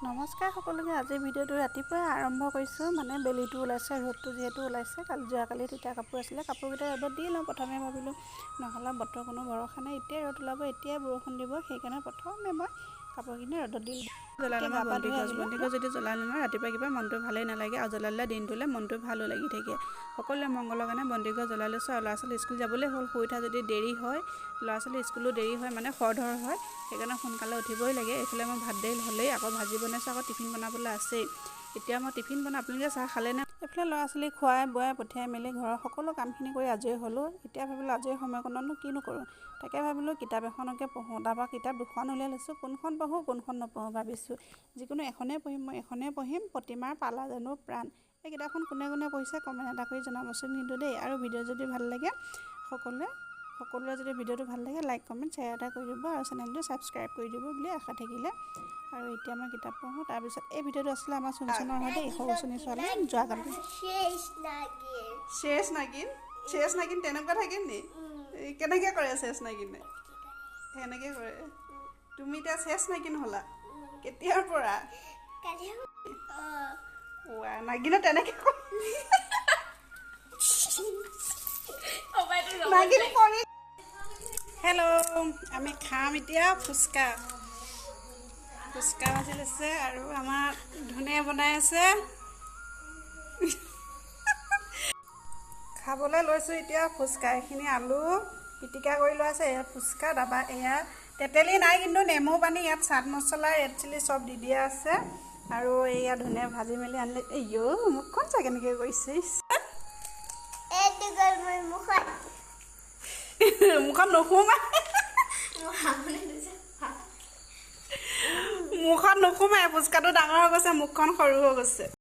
নমস্কাৰ সকলোকে। আজিৰ ভিডিঅ'টো ৰাতিপুৱাই আৰম্ভ কৰিছোঁ। মানে বেলিটো ওলাইছে, ৰ'দটো যিহেতু ওলাইছে। কালি যোৱাকালি তিতা কাপোৰ আছিলে, কাপোৰকেইটা ৰ'দত দি লওঁ প্ৰথমে ভাবিলোঁ, নহ'লে বতৰ কোনো ভৰসা নাই, এতিয়াই ৰ'দ ওলাব, এতিয়াই বৰষুণ দিব। সেইকাৰণে প্ৰথমে মই কাপোৰখিনি ৰ'দত দিলোঁ। জ্বলাই এতিয়া লওঁ গা পা বন্তি ধুই গছ। আহিলোঁ। বন্তি গছ যদি জ্বলাই লওঁ, ৰাতিপুৱা কিবা মনটো ভালেই নালাগে আৰু জ্বলাই দিলে দিনটোলৈ মনটো ভালো লাগি থাকে। সকলোৱে মংগলৰ কাৰণে বন্তি গছ জ্বলাই লৈছোঁ। আৰু ল'ৰা ছোৱালী স্কুল যাবলৈ হ'ল। শুই উঠা যদি দেৰি হয়, ল'ৰা ছোৱালী স্কুলো দেৰি হয়, মানে খৰধৰ হয়। সেইকাৰণে সোনকালে উঠিবই লাগে। এইফালে মই ভাত দাইল হ'লেই, আকৌ ভাজি বনাইছোঁ, আকৌ টিফিন বনাবলৈ আছেই। এতিয়া মই টিফিন বনাওঁ। আপোনালোকে চাহ খালে নে? এইফালে ল'ৰা ছোৱালী খুৱাই বোৱাই পঠিয়াই মেলি ঘৰৰ সকলো কামখিনি কৰি আজৰি হ'লোঁ। এতিয়া ভাবিলোঁ, আজৰি সময়কণতনো কিনো কৰোঁ? তাকে ভাবিলোঁ কিতাপ এখনকে পঢ়োঁ। তাৰপৰা কিতাপ দুখন উলিয়াই লৈছোঁ। কোনখন পঢ়োঁ, কোনখন নপঢ়োঁ ভাবিছোঁ। যিকোনো এখনেই পঢ়িম, মই এখনেই পঢ়িম, প্ৰতিমাৰ পালা জানো প্ৰাণ। এই কিতাপখন কোনে কোনে পঢ়িছে, কমেণ্ট এটা কৰি জনাবচোন কিন্তু দেই। আৰু ভিডিঅ' যদি ভাল লাগে, সকলোৱে যদি ভিডিঅ'টো ভাল লাগে, লাইক, কমেণ্ট, শ্বেয়াৰ এটা কৰি দিব আৰু চেনেলটো ছাবস্ক্ৰাইব কৰি দিব বুলি আশা থাকিলে। আৰু এতিয়া মই কিতাপ পঢ়োঁ। তাৰপিছত এই ভিডিঅ'টো আছিলে আমাৰ চুনচুনৰ হয় দেই, সৰু চুনি ছোৱালী, যোৱাকালি। শেষ নাগিন। চেচ নাগিন, চেচ নাগিন তেনেকুৱা থাকে নি? এই কেনেকৈ কৰে চেচ নাগিনে? সেনেকৈ কৰে। তুমি এতিয়া চেচ নাগিন হ'লা কেতিয়াৰ পৰা? কালি। নাগিনে তেনেকৈ কৰে। নাগিন কৰি। হেল্ল', আমি খাম এতিয়া ফুচকা। ফুচকা ভাজি লৈছে আৰু আমাৰ ধুনীয়া বনাই আছে। খাবলৈ লৈছোঁ এতিয়া ফুচকা। এইখিনি আলু পিটিকা কৰি লোৱা আছে, এয়া ফুচকা। তাৰপৰা এয়া তেতেলী নাই কিন্তু নেমু পানী, ইয়াত চাট মছলা, ৰেড চিলি চব দি দিয়া আছে। আৰু এয়া ধুনীয়া ভাজি মেলি আনিলে। এই মুখখন চা কেনেকৈ কৰিছে, ইচ। এইটো গ'ল মোৰ মুখত। মুখত নোসোমাই। মুখত নোসোমাই। ফুচকাটো ডাঙৰ হৈ গৈছে, মুখখন সৰু হৈ গৈছে।